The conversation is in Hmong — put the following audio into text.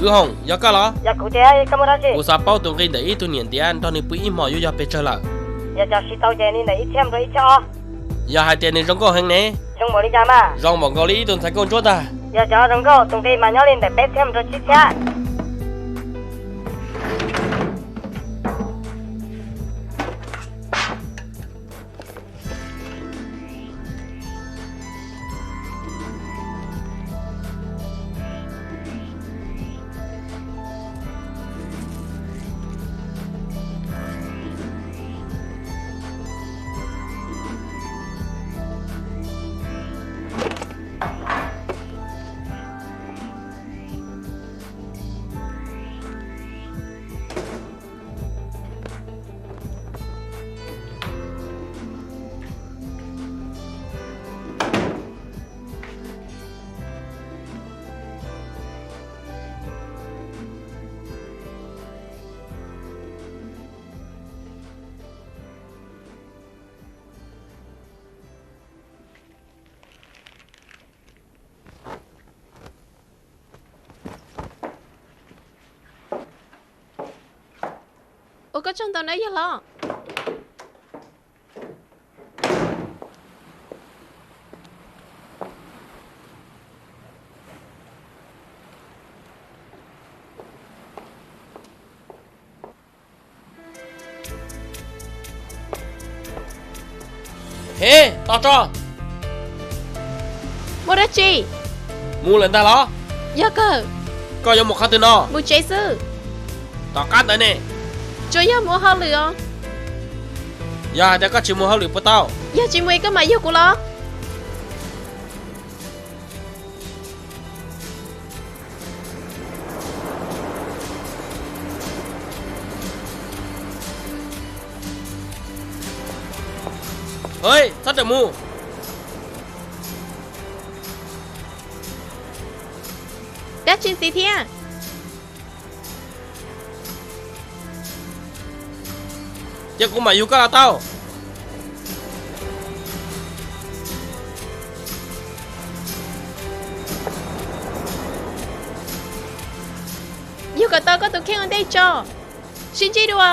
Hoom, yog koj los? Yog kuv tiag, koj muaj dab tsi? Kuv xav paub tus nqi ntawm ib tug niam ntiav nrog nws pw ib hmos yuav yog pes tsawg lawm. Yog cov siv tau ces li ntawm ib txhiab rau ib txhiab ob. Yog hais tias nws zoo nkauj heev ne? Zoo npaum li cas mas? Zoo npaum nkaus li ib tug ntxhais nkauj ntsuab ntag. Yog cov zoo nkauj tus nqi mas nyob li ntawm peb txhiab rau tsib txhiab. Ua koj tsaug ntau nawb yawg hlob. Hev, tos tso. Muaj dab tsi? Mus lawm ntag los? Yog kawg. Koj yuav mus qhov twg no? Mus tsev xwb. Tom qab ntawd ne? Tsuas yog mus ua hauj lwm os. Yog hais tias koj tsis mus hauj lwm puas tau? Yog tsis mus koj mam yug kuv los. Txhob rawm mus. Dab tsi ntxiv thiab? Ces kuv mam yug koj los tau. Yug kom tau koj tus kheej ua ntej tso. Sib ntsib dua.